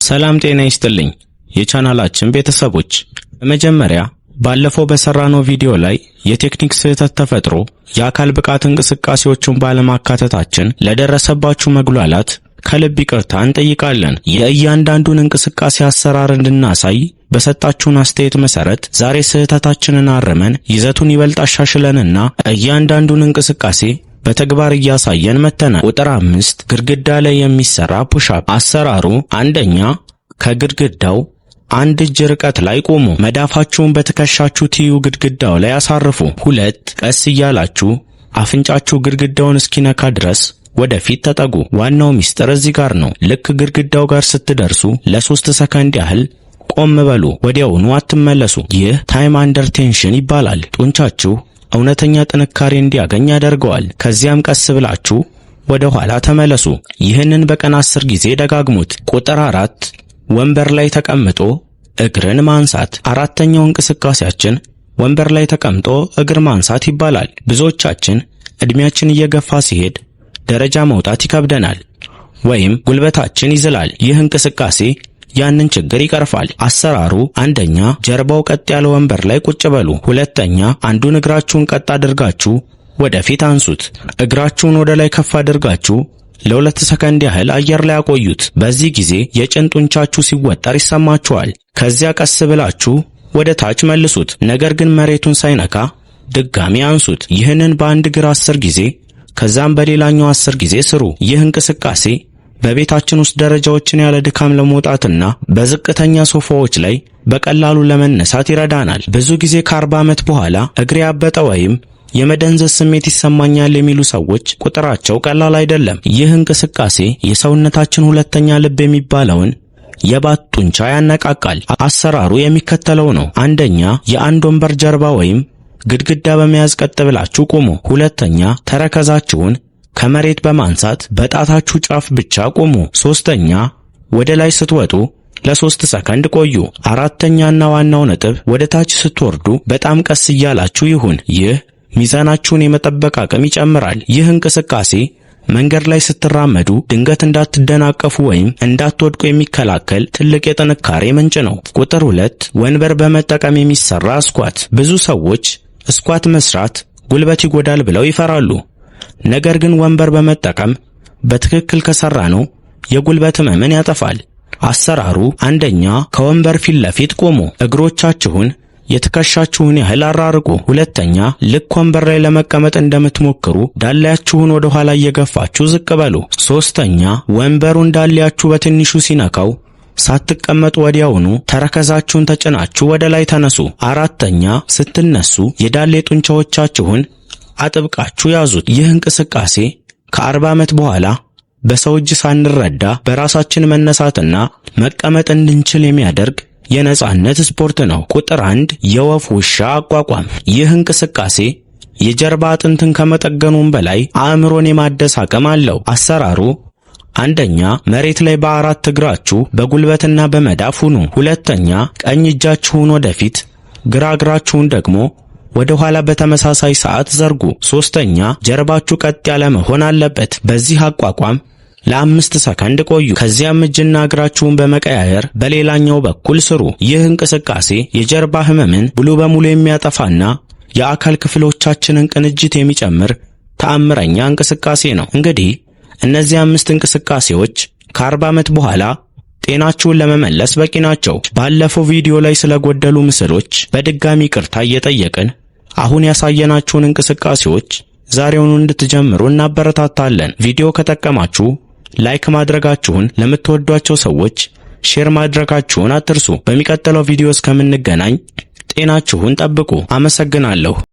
ሰላም ጤና ይስጥልኝ የቻናላችን ቤተሰቦች። በመጀመሪያ ባለፈው በሰራነው ቪዲዮ ላይ የቴክኒክ ስህተት ተፈጥሮ የአካል ብቃት እንቅስቃሴዎችን ባለማካተታችን ለደረሰባችሁ መጉላላት ከልብ ይቅርታ እንጠይቃለን። የእያንዳንዱን እንቅስቃሴ አሰራር እንድናሳይ በሰጣችሁን አስተያየት መሰረት ዛሬ ስህተታችንን አርመን፣ ይዘቱን ይበልጥ አሻሽለንና እያንዳንዱን እንቅስቃሴ በተግባር እያሳየን መጥተናል። ቁጥር 5፣ ግድግዳ ላይ የሚሰራ push-up። አሰራሩ አንደኛ፣ ከግድግዳው አንድ እጅ ርቀት ላይ ቆሙ። መዳፋችሁን በትከሻችሁ ትይዩ ግድግዳው ላይ አሳርፉ። ሁለት፣ ቀስ እያላችሁ አፍንጫችሁ ግድግዳውን እስኪነካ ድረስ ወደፊት ተጠጉ። ዋናው ሚስጥር እዚህ ጋር ነው። ልክ ግድግዳው ጋር ስትደርሱ ለ3 ሰከንድ ያህል ቆም በሉ። ወዲያውኑ አትመለሱ። ይህ time under tension ይባላል። ጡንቻችሁ እውነተኛ ጥንካሬ እንዲያገኝ ያደርገዋል። ከዚያም ቀስ ብላችሁ ወደ ኋላ ተመለሱ። ይህንን በቀን 10 ጊዜ ደጋግሙት። ቁጥር 4፣ ወንበር ላይ ተቀምጦ እግርን ማንሳት። አራተኛው እንቅስቃሴያችን ወንበር ላይ ተቀምጦ እግር ማንሳት ይባላል። ብዙዎቻችን እድሜያችን እየገፋ ሲሄድ ደረጃ መውጣት ይከብደናል ወይም ጉልበታችን ይዝላል። ይህ እንቅስቃሴ ያንን ችግር ይቀርፋል። አሰራሩ አንደኛ፣ ጀርባው ቀጥ ያለ ወንበር ላይ ቁጭ በሉ። ሁለተኛ፣ አንዱን እግራችሁን ቀጥ አድርጋችሁ ወደፊት አንሱት። እግራችሁን ወደ ላይ ከፍ አድርጋችሁ ለ2 ሰከንድ ያህል አየር ላይ አቆዩት። በዚህ ጊዜ የጭን ጡንቻችሁ ሲወጠር ይሰማችኋል። ከዚያ ቀስ ብላችሁ ወደ ታች መልሱት። ነገር ግን መሬቱን ሳይነካ ድጋሚ አንሱት። ይህንን በአንድ እግር 10 ጊዜ፣ ከዛም በሌላኛው 10 ጊዜ ስሩ። ይህ እንቅስቃሴ በቤታችን ውስጥ ደረጃዎችን ያለ ድካም ለመውጣትና በዝቅተኛ ሶፋዎች ላይ በቀላሉ ለመነሳት ይረዳናል። ብዙ ጊዜ ከ40 ዓመት በኋላ እግሬ ያበጠ ወይም የመደንዘዝ ስሜት ይሰማኛል የሚሉ ሰዎች ቁጥራቸው ቀላል አይደለም። ይህ እንቅስቃሴ የሰውነታችን ሁለተኛ ልብ የሚባለውን የባት ጡንቻ ያነቃቃል። አሰራሩ የሚከተለው ነው። አንደኛ፣ የአንድ ወንበር ጀርባ ወይም ግድግዳ በመያዝ ቀጥ ብላችሁ ቁሙ። ሁለተኛ፣ ተረከዛችሁን ከመሬት በማንሳት በጣታችሁ ጫፍ ብቻ ቁሙ። ሶስተኛ፣ ወደ ላይ ስትወጡ ለ3 ሰከንድ ቆዩ። አራተኛና ዋናው ነጥብ፣ ወደ ታች ስትወርዱ በጣም ቀስ እያላችሁ ይሁን። ይህ ሚዛናችሁን የመጠበቅ አቅም ይጨምራል። ይህ እንቅስቃሴ መንገድ ላይ ስትራመዱ ድንገት እንዳትደናቀፉ ወይም እንዳትወድቁ የሚከላከል ትልቅ የጥንካሬ ምንጭ ነው። ቁጥር 2፣ ወንበር በመጠቀም የሚሰራ squat። ብዙ ሰዎች squat መስራት ጉልበት ይጎዳል ብለው ይፈራሉ። ነገር ግን ወንበር በመጠቀም በትክክል ከሰራነው የጉልበት ህመምን ያጠፋል። አሰራሩ አንደኛ፣ ከወንበር ፊት ለፊት ቆሙ። እግሮቻችሁን የትከሻችሁን ያህል አራርቁ። ሁለተኛ፣ ልክ ወንበር ላይ ለመቀመጥ እንደምትሞክሩ ዳሌያችሁን ወደ ኋላ እየገፋችሁ ዝቅ በሉ። ሶስተኛ፣ ወንበሩን ዳሌያችሁ በትንሹ ሲነካው ሳትቀመጡ ወዲያውኑ ተረከዛችሁን ተጭናችሁ ወደ ላይ ተነሱ። አራተኛ፣ ስትነሱ የዳሌ ጡንቻዎቻችሁን አጥብቃችሁ ያዙት። ይህ እንቅስቃሴ ከ40 ዓመት በኋላ በሰው እጅ ሳንረዳ በራሳችን መነሳትና መቀመጥ እንድንችል የሚያደርግ የነጻነት ስፖርት ነው። ቁጥር 1፣ የወፍ ውሻ አቋቋም። ይህ እንቅስቃሴ የጀርባ አጥንትን ከመጠገኑም በላይ አእምሮን የማደስ አቅም አለው። አሰራሩ አንደኛ፣ መሬት ላይ በአራት እግራችሁ በጉልበትና በመዳፍ ሁኑ። ሁለተኛ፣ ቀኝ እጃችሁን ወደፊት፣ ግራ እግራችሁን ደግሞ ወደ ኋላ በተመሳሳይ ሰዓት ዘርጉ። ሶስተኛ፣ ጀርባችሁ ቀጥ ያለ መሆን አለበት። በዚህ አቋቋም ለ5 ሰከንድ ቆዩ። ከዚያም እጅና እግራችሁን በመቀያየር በሌላኛው በኩል ስሩ። ይህ እንቅስቃሴ የጀርባ ህመምን ሙሉ በሙሉ የሚያጠፋና የአካል ክፍሎቻችንን ቅንጅት የሚጨምር ተአምረኛ እንቅስቃሴ ነው። እንግዲህ እነዚህ አምስት እንቅስቃሴዎች ከ40 ዓመት በኋላ ጤናችሁን ለመመለስ በቂ ናቸው። ባለፈው ቪዲዮ ላይ ስለጎደሉ ምስሎች በድጋሚ ይቅርታ እየጠየቅን አሁን ያሳየናችሁን እንቅስቃሴዎች ዛሬውኑ እንድትጀምሩ እናበረታታለን። ቪዲዮ ከጠቀማችሁ like ማድረጋችሁን፣ ለምትወዷቸው ሰዎች share ማድረጋችሁን አትርሱ። በሚቀጥለው ቪዲዮ እስከምንገናኝ ጤናችሁን ጠብቁ። አመሰግናለሁ።